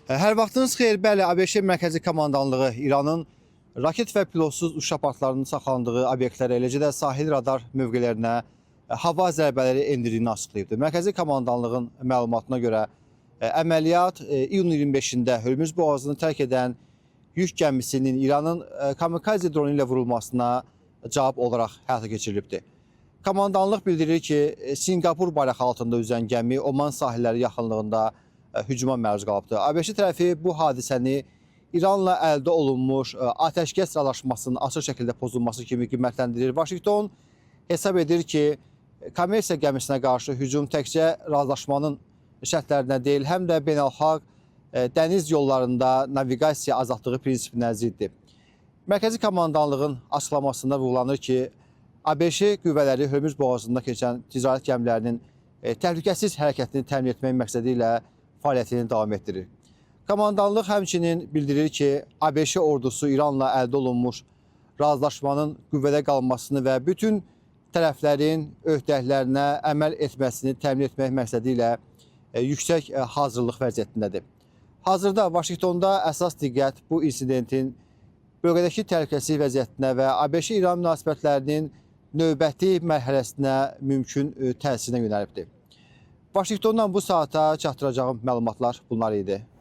Hər vaxtınız xeyir. Bəli, ABŞ Mərkəzi Komandanlığı İranın raket və pilotsuz uçuş aparatlarının saxlandığı obyektlərə, eləcə də sahil radar mövqelərinə hava zərbələri endirdiyini açıqlayıbdır. Mərkəzi Komandanlığın məlumatına görə əməliyyat iyunun 25-də Hörmüz boğazını tərk edən yük gəmisinin İranın kamikaze dronu ilə vurulmasına cavab olaraq həyata keçirilibdir. Komandanlıq bildirir ki, Sinqapur bayrağı altında üzən gəmi Oman sahilləri yaxınlığında hücuma məruz qalıbdır. ABŞ tərəfi bu hadisəni İranla əldə olunmuş atəşkəs razılaşmasının açıq şəkildə pozulması kimi qiymətləndirir. Vaşinqton hesab edir ki, kommersiya gəmisinə qarşı hücum təkcə razılaşmanın şərtlərinə deyil, həm də beynəlxalq dəniz yollarında naviqasiya azadlığı prinsipinə ziddir. Mərkəzi Komandanlığın açıqlamasında vurğulanır ki, ABŞ qüvvələri Hörmüz boğazında keçən ticarət gəmilərinin təhlükəsiz hərəkətini təmin etmək məqsədi ilə fəaliyyətini davam etdirir. Komandanlıq həmçinin bildirir ki, ABŞ ordusu İranla əldə olunmuş razılaşmanın qüvvədə qalmasını və bütün tərəflərin öhdəliklərinə əməl etməsini təmin etmək məqsədi ilə yüksək hazırlıq vəziyyətindədir. Hazırda Vaşinqtonda əsas diqqət bu insidentin bölgədəki təhlükəsizlik vəziyyətinə və ABŞ-İran münasibətlərinin növbəti mərhələsinə mümkün təsirinə yönəlibdir. Vaşinqtondan bu saata çatdıracağım məlumatlar bunlar idi.